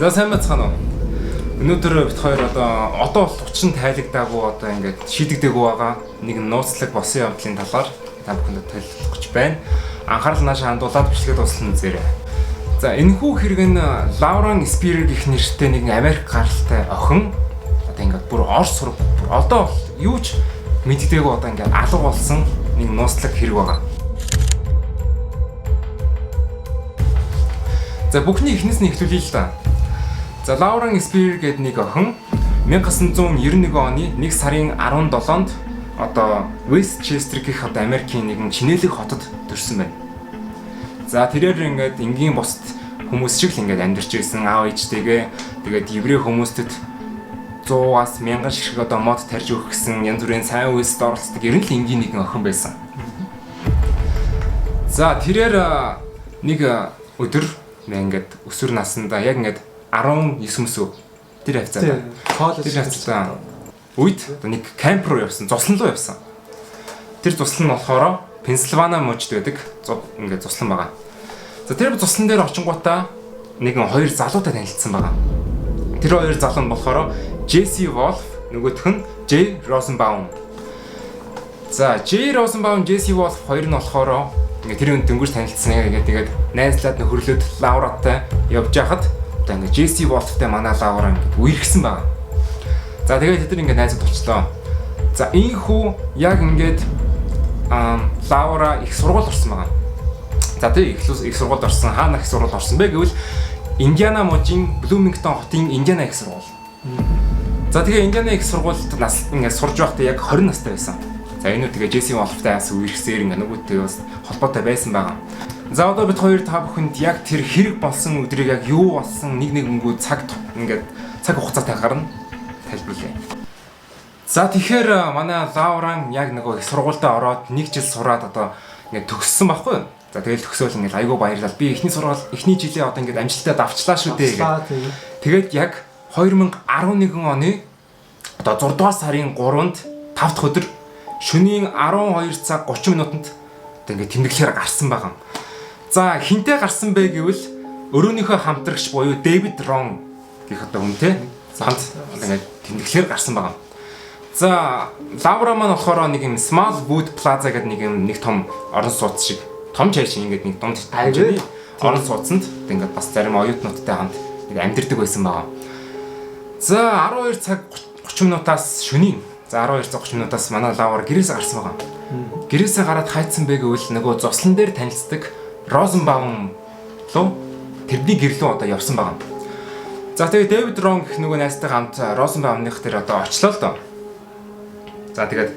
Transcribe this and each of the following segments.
За, сайн байцгаана уу? Өнөөдөр бид хоёр одоо бол учир нь тайлагдаагүй, одоо ингээд шийдэгдээгүй байгаа нэг нууцлаг болсон явдлын талаар та бүхэнд танилцуулах гэж байна. Анхаарал наашаа хандуулаад бичлэгээ дуусгах үзээрэй. За, энэхүү хэрэг нь Лауран Спирер гэх нэртэй нэгэн Америк гаралтай охин одоо ингээд бүр Орос сураг, бүр одоо бол юу ч мэддэггүй, одоо ингээд алга болсон нэг нууцлаг хэрэг байгаа. За, бүхний эхнээс нь эхлүүлье л да. За, Лауран Спирер гэдэг нэг охин 1991 оны 1 сарын 17-нд одоо Вестчестер гэх одоо Америкийн нэгэн чинээлэг хотод төрсэн байна. За, тэрээр ингээд энгийн бусад хүмүүс шиг л ингээд амьдарч байсан, аав ээжтэйгээ. Тэгээд еврей хүмүүстэд 100-аас 1000 ширхэг одоо мод тарьж өгөх гэсэн янз бүрийн сайн үйлсэд оролцдог, ер нь л энгийн нэгэн охин байсан. За, тэрээр нэг өдөр ингээд өсвөр наснда, яг ингээд 19 мөсөө тэр хавцаа. Коллеж. Тэр хавцаа үед одоо нэг camp руу явсан, зуслан руу явсан. Тэр зуслан нь болохоор Пенсильвани мужид байдаг ингээд зуслан байгаа. За, тэр зуслан дээр очингуутаа нэгэн хоёр залуутай танилцсан байгаа. Тэр хоёр залуу нь болохоор Джесси Волф, нөгөөх нь Джей Розенбаум. За, Джей Розенбаум, Джесси Волф хоёр нь болохоор ингээд тэр хүн дөнгөж танилцсан ингээд тэгээд найзлаад нөхөрлөөд Лауратай явж байхад одоо ингээд Джесси Волфтай манай Лаура ингээд үерхсэн байгаа. За, тэгээд тэд нар ингээд найзууд болчлоо. За, энэхүү яг ингээд Лаура их сургууль орсон байгаа. За тий, их сургуульд орсон. Хаана их сургууль орсон бэ гэвэл Индиана мужийн Блумингтон хотын Индиана их сургууль. За, тэгээ Индиана их сургуульд нас ингээд сурж байхдаа яг 20 настай байсан. За, энэ үү, тэгээ Джесси Волфтай бас үерхсээр ингээд нөгөөдтэй бас холбоотой байсан байгаа. За, одоо бид хоёр та бүхэнд яг тэр хэрэг болсон өдрийг, яг юу болсон, нэг нэгэнгүү цаг ингээд цаг хугацаатай гарна тайлбарлая. За, тэгэхээр манай Лауран яг нөгөө их сургуультай ороод нэг жил сураад одоо ингээд төгссөн байхгүй юу? За, тэгэл төгсөөл ингээд айгүй баярлал. Би эхний сургууль, эхний жилээ одоо ингээд амжилттай давчлаа шүү дээ гэдэг. Тэгээд яг 2011 оны одоо 6 дугаар сарын 3-нд 5 дахь өдөр шөнийн 12 цаг 30 минутанд одоо ингээд тэмдэглэхээр гарсан байгаа юм. За, хэнтэй гарсан бэ гэвэл өрөөнийхөө хамтрагч буюу Дэвид Рон гэх одоо хүнтэй хамт одоо ингээд тэмдэглэхээр гарсан байгаа юм. За, Лаура маань болохоор нэг юм Smallwood Plaza гэдэг нэг юм нэг том орон сууц шиг, том чай шиг ингээд нэг дунд хэмжээний орон сууцанд одоо ингээд бас зарим оюутнуудтай хамт нэг амьдардаг байсан байгаа. За, 12 цаг 30 минутаас шөнийн, за, 12 цаг 30 минутаас манай Лаура гэрээсээ гарсан байгаа. Гэрээсээ гараад хайцсан бэ гэвэл нөгөө зуслан дээр танилцдаг Розенбаум руу, тэрний гэр лүү одоо явсан байгаа. За, тэгээ Дэвид Рон гэх нөгөө найзтайгаа хамт Розенбаумных тэр одоо очлоо л доо. За, тэгээд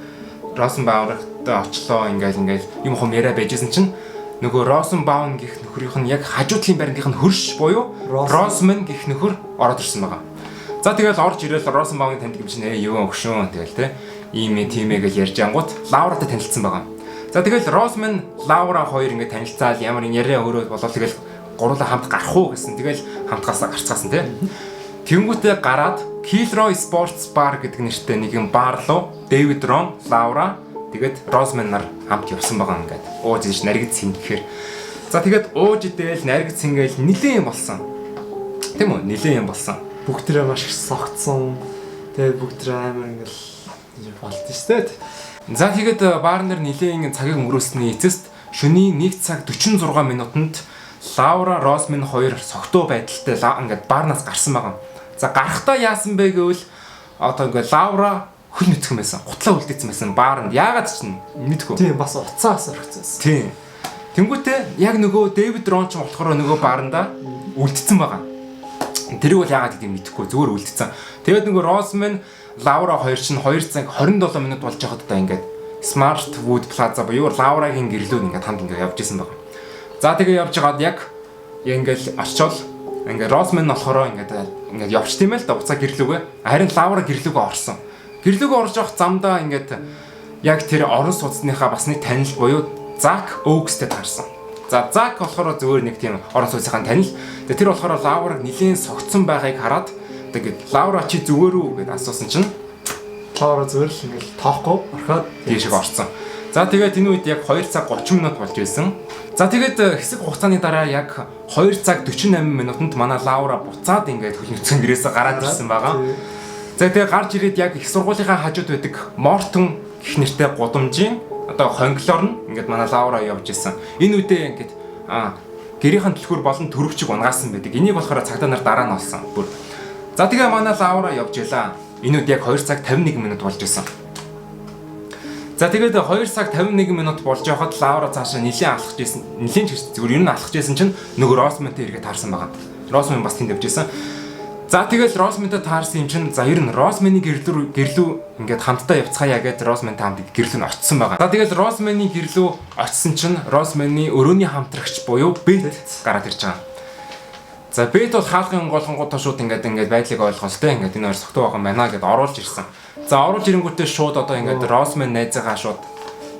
Розенбаумтай очлоо, ингээл юм хум яриа байжсэн чинь нөгөө Розенбаум гэх нөхрийнх нь яг хажуу талын байрангийнх нь хөрш буюу Росман гэх нөхөр ороод ирсэн байгаа. За, тэгэл орж ирэл Розенбаумыг таньдаг юм чинь, ээ, юу өгшөн, тэгэл те ийм ээ тийм ээ гэж ярьж ангууд Лауратай танилцсан байгаа. За, тэгэл Росман, Лаура хоёр ингээд танилцаал ямар нэг яриа өрөөд болоод тэгэл гурлаа хамт гарах уу гэсэн. Тэгэл хамтгаасаа гарцгаасан те. Тэнгүүтээ гараад Kilroy Sports Bar гэдэг нэртэй нэгэн бар руу Дэвид Рон, Лаура, тэгээд Росман нар хамт явсан байгаа ингээд. Ууж иж наригд сэнгэхээр. За, тэгээд ууж идээл наригд сэнгээл нилээн юм болсон. Тийм үү? Нилээн юм болсон. Бүгдээрээ маш их согтсон. Тэгээд бүгдээрээ амар ингээл болд нь шүү дээ. За, тэгээд баар нар нилээн цагийг өнгөрөөсний эцэст шөнийн 1 цаг 46 минутанд Лаура, Росман хоёр согтуу байдалтай ингээд баарнаас гарсан байгаа. За, гарахдаа яасан бэ гэвэл одоо ингээд Лаура хөл нүцгэн байсан. Гутлаа үлдээсэн байсан бааранд. Яагаад ч мэдэхгүй. Тийм, бас уцаас орхицсан. Тийм. Тэнгүүтээ яг нөгөө Дэвид Рон ч болохоор нөгөө бааранда үлдсэн байгаа. Тэрийг бол яагаад гэдгийг мэдэхгүй, зүгээр үлдсэн. Тэгээд нөгөө Росман, Лаура хоёр чинь 2 цаг 27 минут болж байхад одоо ингээд Smart Wood Plaza буюу Лаурагийн гэрлүүд ингээд хамт ингээд явж исэн байгаа. За, тэгээ явж байгаад яг ингээд очиод ингээд Росман болохоор ингээд явчихд юм л да уцаа гэрлүүгээ. Харин Лаура гэрлүүгээ орсон. Гэрлүүгээ орж явах замдаа ингээд яг тэр орон сууцныхаа бас нэг танил буюу Зак Оукстэй таарсан. За, Зак болохоор зүгээр нэг тийм орон сууцныхаа танил. Тэгээ тэр болохоор Лаураг нилээн согтсон байгааг хараад тэгээд "Лаура, чи зүгээр үү?" гэдээ асуусан чинь Лаура зүгээр л ингээл тоохгүй орхиод тийшээ орсон. За тэгээд энэ үед яг 2 цаг 30 минут болж байсан. За тэгээд хэсэг хугацааны дараа яг 2 цаг 48 минутанд манай Лаура буцаад ингээд хөл нүцгэн гэрээсээ гараад ирсэн байгаа. За тэгээд гарч ирээд яг их сургуулийнхаа хажууд байдаг Мортон гэх нэртэй гудамжийн одоо хонглоор нь ингээд манай Лаура явж исэн. Энэ үедээ ингээд гэрийнхэн түлхүүр болон төрөвчиг унгаасан байдаг. Энийг болохоор цагдаа нар дараа нь олсон. Бүр. За тэгээ манай Лаура явж илаа. Энэ үед яг 2 цаг 51 минут болж исэн. За тэгээд 2 цаг 51 минут болж байхад Лаура цаашаа нэлээд алхаж исэн. Нэлээд ч гэсэн зүгээр ер нь алхаж исэн чинь нөгөө Росмантай эргээд таарсан байгаа. Росман бас тэнд явж исэн. За тэгэл Росмантай таарсан юм чинь за ер нь Росманы гэрлүү ингээд хамтдаа явцгаая гэж Росмантай хамт гэрлүү нь очсон байгаа. За тэгэл Росманы гэрлүү очсон чинь Росманы өрөөний хамтрагч буюу Бет гараад ирж байгаа. За Бет бол хаалгын голонгуудаа шууд ингээд байдлыг ойлгоол тэ ингээд энэ хоёр согтуу байгаа юм байна гэд оруулж ирсэн. За оруулж ирэнгүүтээ шууд одоо ингээд Росман найзаагаа шууд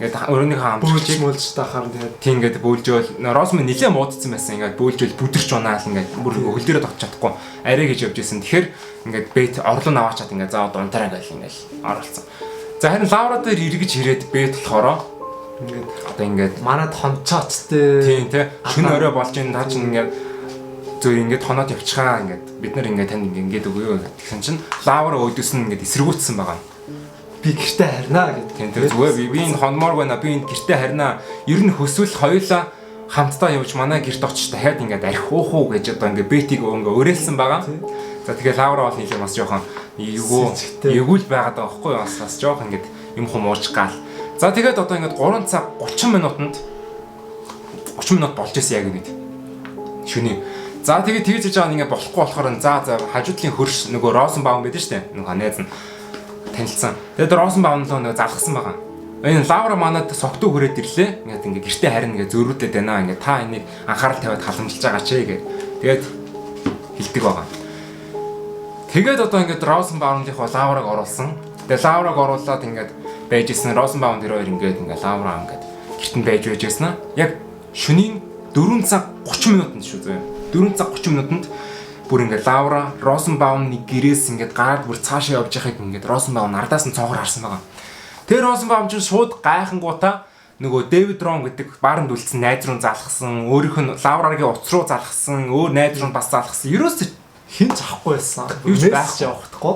ингээд өрөөнийхөө хамтрагчийг бөөлж тахаар тэгээд тийм ингээд бөөлжөөл Росман нилээ муудсан байсан. Ингээд бөөлжөөл бүдэрч унаал ингээд бүр хөл дээрээ тогтч чадахгүй арай гэж явж исэн. Тэгэхээр ингээд Бет орлон аваачаад ингээд за одоо унтараа гэл ингээд оруулсан. За харин Лаура дээр эргэж ирээд Бет болохоор ингээд одоо ингээд манад хонцоочтэй тийм тэ шөнө орой болж ин та чинь ингээд зөв ингээд хоноод явчихаа ингээд бид нар ингээд танд ингээд өгөө гэсэн чинь Лаура өөдөөс нь ингээд эсэргүүцсэн байгаа. Би гэртээ харнаа гэдэг. Тийм тэр зүгээр би энэ хонмоор байна. Би энэ гэртээ харнаа. Ер нь хөсвөл хоёулаа хамтдаа явж манай гэрт очиж дахиад ингээд арх уух уу гэж одоо ингээд Бетиг ингээд уриалсан байгаа. За тэгээ Лаура бол нийлээ бас жоохон эвгүй л байгаад байгаа байхгүй юу? Бас жоохон ингээд юм хум ууж гал. За тэгээд одоо ингээд 3 цаг 30 минутанд 30 минут болж исэн яг ингээд шөнийн. За тэгээд тэгж хийж байгаа ингээд болохгүй болохоор за хажуудлын хөрш нөгөө Росенбаум байдаг шүү дээ. Нөгөө найз нь танилцсан. Тэгээд Росенбаум л нөгөө залгасан байгаа. Энэ Лаура манад согтуу хүрээд ирлээ. Ингээд ингээд гэртээ харина гэж зөрүүдэд байна. Ингээд та энийг анхаарал тавиад халамжилж байгаа ч гэ. Тэгээд хэлдэг байгаа. Тэгээд одоо ингээд Росенбаумынх бол Лаураг оруулсан. Тэгээд Лаураг оруулаад ингээд байж исэн. Росенбаум тэр хоёр ингээд ингээд Лаура ингээд гэрт нь байж байсан. Яг шөнийн 4 цаг 30 минутанд шүү зөө. 4 цаг 30 минутанд бүр ингээд Лаура Росенбаумны гэрээс ингээд гараад бүр цаашаа явж байхыг ингээд Росенбаум ардаас нь цоохор харсан байгаа. Тэр Росенбаум чинь шууд гайхангуудаа нөгөө Дэвид Рон гэдэг бааранд үлдсэн найз руу залгасан, өөрийнх нь Лаурагийн утас руу залгасан, өөр найз руу бас залгасан. Ерөөсөө хэн ч авахгүй байсан. Юу ч байхгүй явахдаггүй.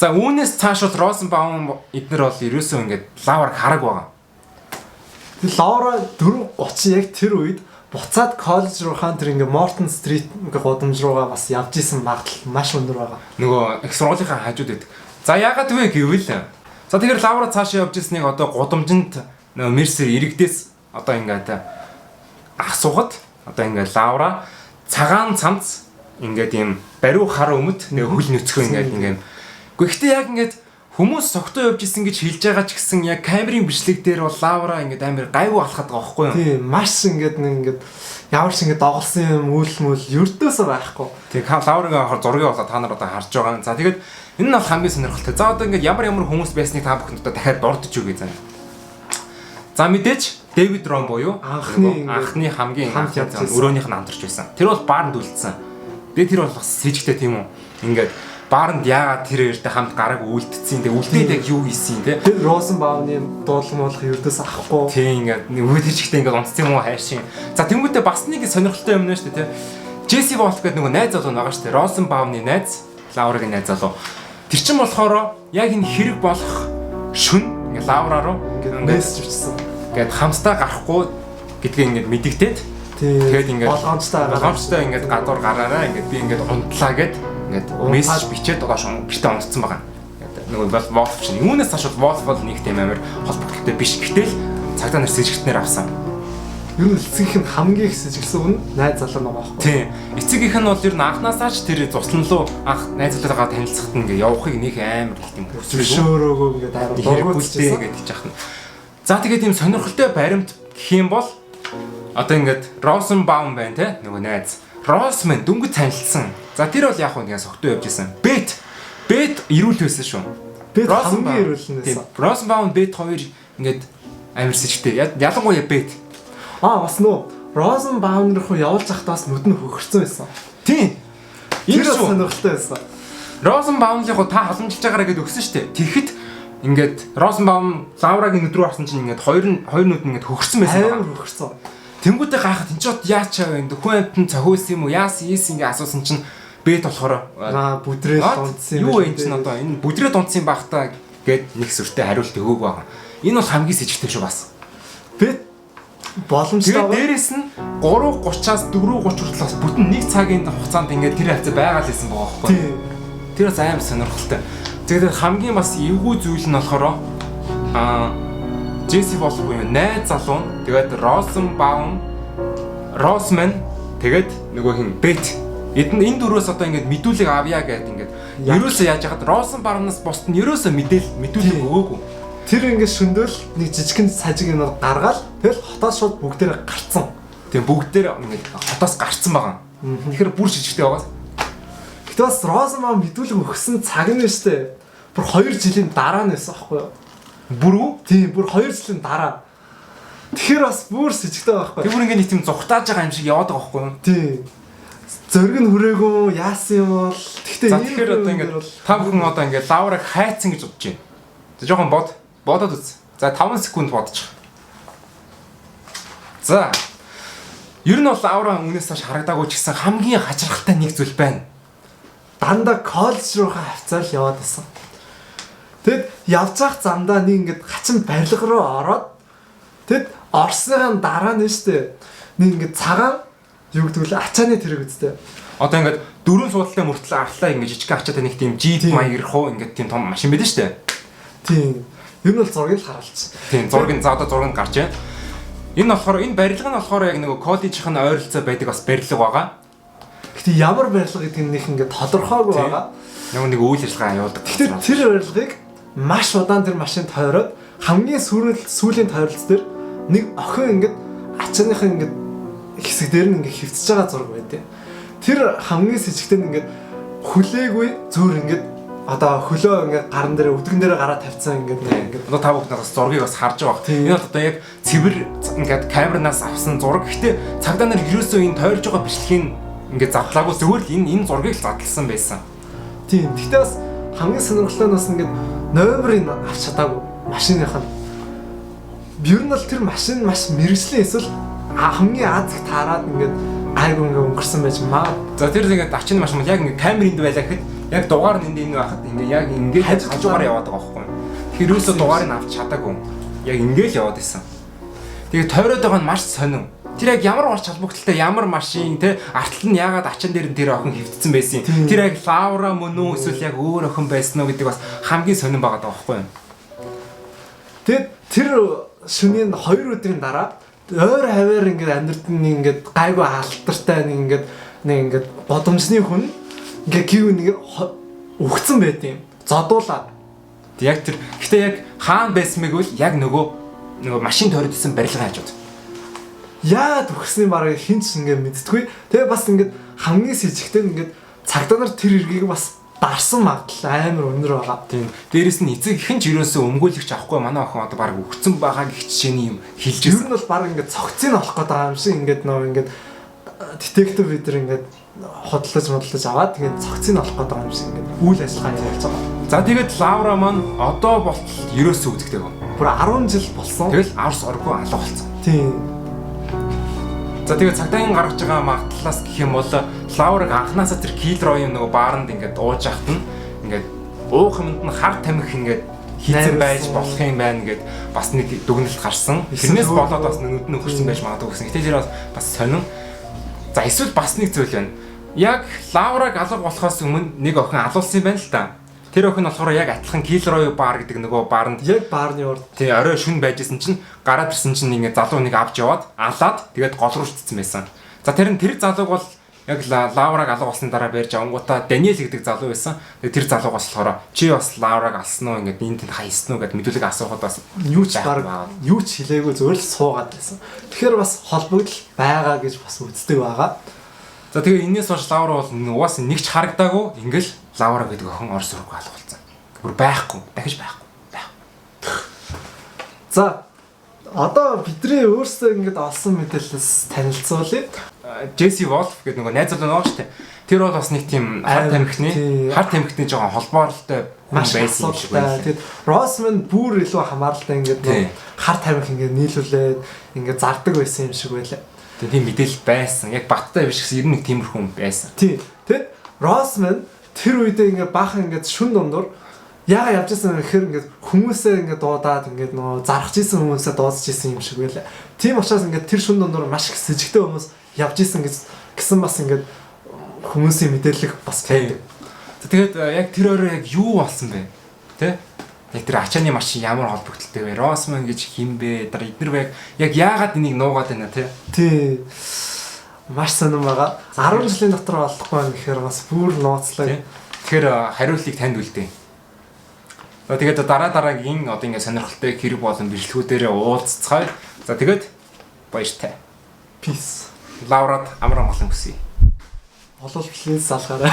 За үүнээс цааш бол Росенбаум эднэр бол ерөөсөө ингээд Лаураг хараг байгаа. Тэр Лаура 4:30 яг тэр үед буцаад коллеж руу хаан тэр ингээ Мортон стрит ингээ гудамж руугаа бас явж исэн магадлал маш өндөр байгаа. Нөгөө их сургуулийнхаа хажууд байдаг. За яагаад вэ гэвэл за тэгэхээр Лаура цаашаа явж ирснийг одоо гудамжинд нөгөө Мерсер иргэдээс одоо ингээд асуухад одоо ингээд Лаура цагаан цамц ингээд ийм бариу хар өмд тэгээ хөл нүцгэн ингээд ингээд. Гэхдээ яг ингээд хүмүүс согтуу явж исэн гэж хэлж байгаа ч гэсэн яг камерын бичлэг дээр бол Лаура ингээд амар гайгүй алхаад байгаа байхгүй юу? Тийм, маш ингээд нэг ингээд ямар ч ингээд доголсон юм үйл мүл ердөөсөө байхгүй. Тийм, Лаурагийн анхаар зургийг болоо та нар одоо харж байгаа. За тэгээд энэ нь бол хамгийн сонирхолтой. За одоо ингээд ямар ямар хүмүүс байсныг та бүхэнд одоо дахиад дурдж өгье заа. За мэдээж Дэвид Рон буюу анхны хамгийн хамт явж байсан. Өрөөнийх нь хамтарч байсан. Тэр бол бааранд үлдсэн. Тэгээд тэр бол бас сэжигтэй тийм үү? Ингээд бааранд яагаад тэр хоёртой хамт гараг үлдсэн те үлдээд яг юу хийсэн те. Тэр Росенбаумны дуудлага муулах ердөөс авахгүй. Тийм ингээд өвөө тэр чигтээ ингээд унтсан юм уу хайшин. За тэнгуүтээ бас нэг сонирхолтой юм нэ шүү дээ те. Джесси Волф гэдэг нөгөө найз залуу байгаа шүү дээ. Росенбаумны найз, Лаурагийн найз залуу. Тэр чинь болохоор яг энэ хэрэг болох шүн ингээд Лаура руу ингээд мессеж бичсэн. Ингээд хамтдаа гарахгүй гэдгийг ингээд мэдэгдээд тэгээд ингээд болгоомжтой ингээд гадуур гараараа ингээд би ингээд унтлаа гэд ингээд мессеж бичээд доош гэртээ унтсан байгаа. Ингээд нөгөө Волф чинь үүнээс цааш бол Волф бол нэг тийм амар холбогдолтой биш. Гэтэл цагдаа нар сэжигтнэр авсан. Ер нь эцэг их нь хамгийн их сэжигсэн үн найз залуу нэг байхгүй. Тийм. Эцэг их нь бол ер нь анханасаа ч тэр зуслан руу анх найз залуугаа танилцахад ингээд явахыг нэг амар их тийм зөвшөөрөөгөө ингээд амар дургуутчихсан ингээд хийж яхна. За тэгээд ийм сонирхолтой баримт гэх юм бол одоо ингээд Росенбаум байна те нөгөө найз. Росман дөнгөж танилцсан. За тэр бол яг нэг согтуу явж исэн. Бет эрүүл байсан шүү. Бет хамгийн эрүүл нь байсан. Росенбаум Бет хоёр ингээд амар сэжигтэй. Ялангуяа Бет. Аа бас нөө Розенбаум руу явуулж байхдаа бас нүд нь хөхөрсөн байсан. Тийм. Энэ сонирхолтой байсан. Розенбаумлынхоо та халамжилж байгаараа гэдээ өгсөн шүү дээ. Тэгэхэд Ингээд Розенбаум Лаурагийн нүд рүү харсан чинь ингээд хоёр нүд нь ингээд хөхөрсөн байсан байна. Амар хөхөрсөн. Тэнгүүтээ гайхаад энэ ч бод яач чав энэ хүн амтэн цохиулсан юм уу? Яасан ийсэн ингээд асуусан чинь Бэт болохоор бүдрээ дунтсан юм. Юу энэ чинь одоо энэ бүдрээ дунтсан байх та гэд нэг сүртэй хариулт өгөөг байгаа. Энэ бол хамгийн сэжигтэй шүү бас. Бэт боломжтой. Тэгээд дээрэс нь 3:30-аас 4:30 хүртэл бас бүтэн нэг цагийн хугацаанд ингээд тэр хавцаа байгаа л байсан байгаа байхгүй. Тийм. Тэр бас амар сонирхолтой. Тэгээд хамгийн бас эвгүй зүйл нь болохоор Джесси Волф буюу найз залуу нь тэгээд Розенбаум, Росман тэгээд нөгөө хин Бэт. Эдэн энэ дөрвөөс одоо ингээд мэдүүлэг авъя гэдэг ингээд ерөөсөө яаж яхад Розенбаумнаас бусд нь ерөөсөө мэдээлэл өгөөгүй. Тэр ингээд шүндөл нэг жижигхэн сажиг юм гаргаал тэгэл хотоос шууд бүгдээрээ гарцсан. Тийм бүгдээр ингээд хотоос гарцсан байгаа. Тэгэхээр бүр жижигтэй байгаа. Гэтэ бас Розенбаум мэдүүлэг өгсөн цаг нь шүү дээ. Бүр 2 жилийн дараа нь байсан аахгүй юу? Бүр үү? Тийм, бүр 2 жилийн дараа. Тэгэхээр бас бүр сэжигтэй байхгүй. Тэр бүр ингээд нэг тийм зугтааж байгаа юм шиг яваад байгаа байхгүй юу? Тийм. Зориг нь хүрээгүй яасан юм бол тэгтээ. За тэгэхээр одоо ингээд та бүхэн одоо ингээд Лаураг хайцсан гэж бодож байна. За жоохон бодоод үз. За 5 секунд бодчих. За. Ер нь бол Лаура үнээс хойш харагдаагүй ч гэсэн хамгийн хачирхалтай нэг зүйл байна. Дандаа коллеж руугаа хавцаал яваад байсан. Тэгэд явж явах замдаа нэг ингээд хачин барилга руу ороод тэгэд орсныхаа дараа нь штэ нэг ингээд цагаан юу гэдэг вэ ачааны тэрэг үстэй. Одоо ингээд дөрвөн суудалтай мөртлөө арлаа ингээд жижиг ачаатай нэг тийм джип маяг руу ингээд тийм том машин байдаг штэ. Тийм. Ер нь бол зургийг л харуулчих. Тийм зураг нь за одоо зураг нь гарч байна. Энэ болохоор энэ барилга нь болохоор яг нөгөө коллежийн ойролцоо байдаг бас барилга байгаа. Гэтэ ямар барилга гэдэг нь нэг ингээд тодорхойгүй байгаа. Нөгөө нэг үйл ажиллагаа явуулдаг. Гэтэ тэр барилгыг маш удаан тэр машин тойроод хамгийн сүүлийн тойролц дээр нэг охин ингээд ачааныхаа ингээд хэсэг дээр нь ингээд хөвцөж байгаа зураг байдیں۔ Тэр хамгийн сэжигтэй нь ингээд хүлээгүй зөөр ингээд одоо хөлөө ингээд гаран дээр өдгөн дээр гараа тавьсан ингээд ингээд одоо та бүхэн бас зургийг бас харж байгаа бах. Энэ бол одоо яг цэвэр ингээд камернаас авсан зураг. Гэхдээ цагдаа нар ерөөсөө энэ тойрж байгаа бичлэгийг ингээд задлаагүй зүгээр л энэ зургийг л задлсан байсан. Тийм. Гэхдээ бас хамгийн сонирхолтой нь бас ингээд номерыг авч чадаагүй машиных нь. Ер нь бол тэр машин маш мэрэгжлийн эсвэл хамгийн азг таарад ингээд гайгүй ингээд өнгөрсөн байж магад. За тэр ингээд ачны машин бол яг ингээд камер энд байлаа гэхэд яг дугаар нь энд байхад ингээд яг ингээд хажуугаар яваад байгаа байхгүй. Тэгэхээр юусоо дугаарыг авч чадаагүй. Яг ингээд л яваад исэн. Тэгээ тойроод байгаа нь маш сонин. Тэр яг ямар ач холбогдолтой ямар машин те артал нь яагаад ачин дээр нь тэр охин хөвтсөн байсан юм. Тэр яг Лаура мөн үү эсвэл яг өөр охин байсан уу гэдэг бас хамгийн сонин байгаа даа байхгүй юу. Тэгээд тэр шөнийн 2 өдрийн дараа ойр хаваар ингээд амьдрт нь ингээд гайгүй алдартай нэг ингээд бодомжны хүн ингээд гів нэг үхсэн байт юм. Зодуулаад. Яг тэр гэтээ яг хаана байсан мэг бол яг нөгөө машин тойроод исэн барилгын хажууд. Яагаад үхснийг бараг хэн ч ингээд мэддэггүй. Тэгээ бас ингээд хамгийн сэжигтэй ингээд цагдаа нар тэр эргийг бас дарсан магадлал амар өндөр байгаа. Тийм. Дээрээс нь эцэг хэн ч ерөөсөө өмгөөлөгч авахгүй манай охин одоо бараг үхсэн байгаа гэх жишээний юм хэлж байсан. Ер нь бол бараг ингээд цогцыг нь олох гээд байгаа юм шиг ингээд нөө ингээд детектив бид нар ингээд худлаж модлож аваад тэгээд цогцыг нь олох гээд байгаа юм шиг ингээд үйл ажиллагаа явуулж байгаа. За тэгээд Лаура маань одоо болтол ерөөсөө үзэгдээгүй. Бүр 10 жил болсон. Тэгэл арс оргүй алга болсон. Тийм. За тэгээд цагдаагийн гаргаж байгаа магадлалаас гэх юм бол Лаураг анханасаа тэр Килройн нөгөө бааранд ингээд ууж ахт нь ингээд уух юмд нь хар тамхи ингээд хийцэн байж болох юм байна гэд бас нэг дүгнэлт гарсан. Тэрнээс болоод бас нүд нь өхөрсөн байж магадгүй гэсэн. Гэтэл тэр бас сонин. За эсвэл бас нэг зүйл байна. Яг Лаураг алга болохоос өмнө нэг охин алуулсан юм байна л та. Тэр охин болохоор яг адилхан Килрой бар гэдэг нөгөө бааранд яг баарны урд тий орой шүн байжсэн чинь гараад ирсэн чинь ингээ залуу нэг авч яваад алаад тэгээд гол руу шүтсэн байсан. За тэр нь тэр залууг бол яг Лаураг алга болсны дараа барьж авангуудаа Даниэл гэдэг залуу байсан. Тэгээд тэр залуугаас болохоор чи бас Лаураг алсан уу ингээд энэ тэнд хайсан уу гэд мэдүүлэг асуухад бас юу ч баг юу ч хэлээгүй зүгээр л суугаад байсан. Тэгэхээр бас холбогдол байгаа гэж бас үздэг байгаа. За тэгээ энэс хойш Лаура бол угаасаа нэг ч харагдаагүй ингээл Лаура гэдэг охин Орос руу алга болсон. Бүр байхгүй, дахиж байхгүй. За одоо бидний өөрсдөө ингээд олсон мэдээлэлээс танилцуулъя. Джесси Волф гэдэг нөгөө найз залуу нөгөө шүү дээ. Тэр бол бас нэг тийм хар тамхины хар тамхины жоохон холбооролтой хүн байсан юм шиг байна. Тэгэд Росман бүр илүү хамааралтай ингээд хар тамхи ингээд нийлүүлээд ингээд зардаг байсан юм шиг байлаа. Тийм мэдээлэл байсан. Яг баттай биш гэсэн ер нь нэг тиймэрхүү хүн байсан. Тий. Тэгэд Росман тэр үедээ ингээд баахан ингээд шүн дундуур яага явж исэн гэхээр ингээд хүмүүсээ ингээд дуудаад ингээд нөгөө зархаж исэн хүмүүсээ дуудаж исэн юм шиг байлаа. Тийм учраас ингээд тэр шүн дундуур маш их сэжигтэй хүмүүс явж исэн гэж гэсэн бас ингээд хүмүүсийн мэдээлэл бас байдаг. Тэгээд яг тэр орой яг юу болсон бэ? Тэ? Яг тэр ачааны машин ямар холбогдлолтой вэ? Росман гэж хин бэ? Дараа эднэр яг яагаад энийг нуугаад байна те? Тий. Маш сонирн байгаа. 10 жилийн дотор олохгүй байна гэхээр бас бүр нууцлаа. Тэгэхээр хариултыг танд үлдээ. Тэгээд дараа дараагийн одоо ингээд сонирхолтой хэрэг болон бичлэгүүдээрээ уулзцгаая. За тэгээд баяртай. Peace. Лаврад амар амгалан хүсье. Болол please залгаарай.